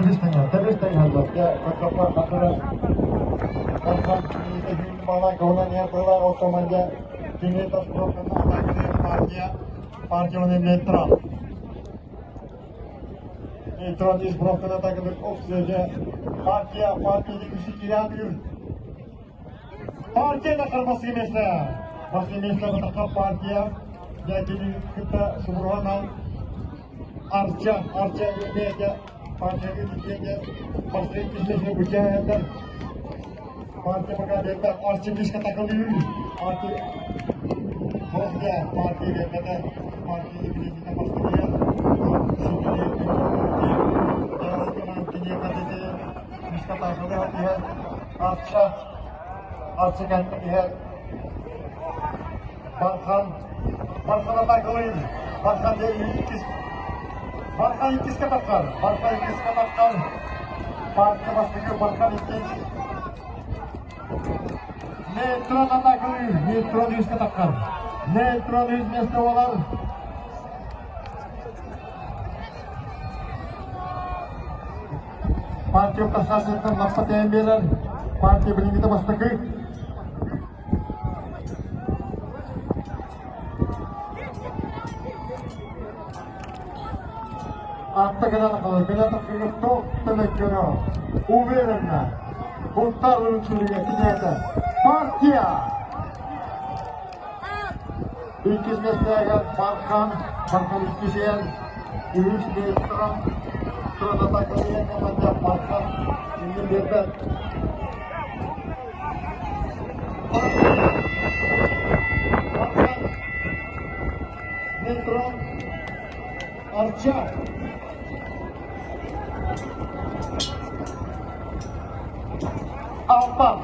Тэбис-тэҥэ, тэбис-тэҥэ дьэ көрдөххө хатыран Бархан бала кылынан иһэр быһылаах оттомон дьэ кини тас кнопканы атаакалыыр партия партия уонна метро метро ис бровканы атаакалыыр опция дьэ партия партия үсү киирэ Партия тахар бастакы миэстэ. Бастакы миэстэ тахар партия. Дьэ кини кытта субуруһанан Арча, Арча бэйэтэ партияны диэки бастакы миэстэни бучаайандар партия пока бэйэтэ Арча мишка такалыыр. Партия Хозга партия бэйэтэ партия билиҥҥитэ бастакыйа Мишка такалыыр иһэр Арча Арча кэннэ иһэр Бархан Бархан атаакалыыр Бархан иккис Бархан иккискэ таххар Бархан иккискэ таххар Партия бастакы Бархан иккис Нейтрон атаакалыыр Нейтрон үскэ таххар Нейтрон үс миэстэ буолар Партия тахсааччыттан лаппа тэйэн биэрэр. Партия билиҥҥитэ бастакы. Атта гынан хаалар, гына тахсыыга туох да мөккүөрө уверенно Бунтар үрүҥсүрүгэ кинээтэ. Партия! Иккис миэстэҕэ Бархан, Бархан иккисиэн, үһүс миэстэҕэ Тронатакалия команда Бархан иннин биэрбэт. Бархан, Метрон, Арча. Алпан.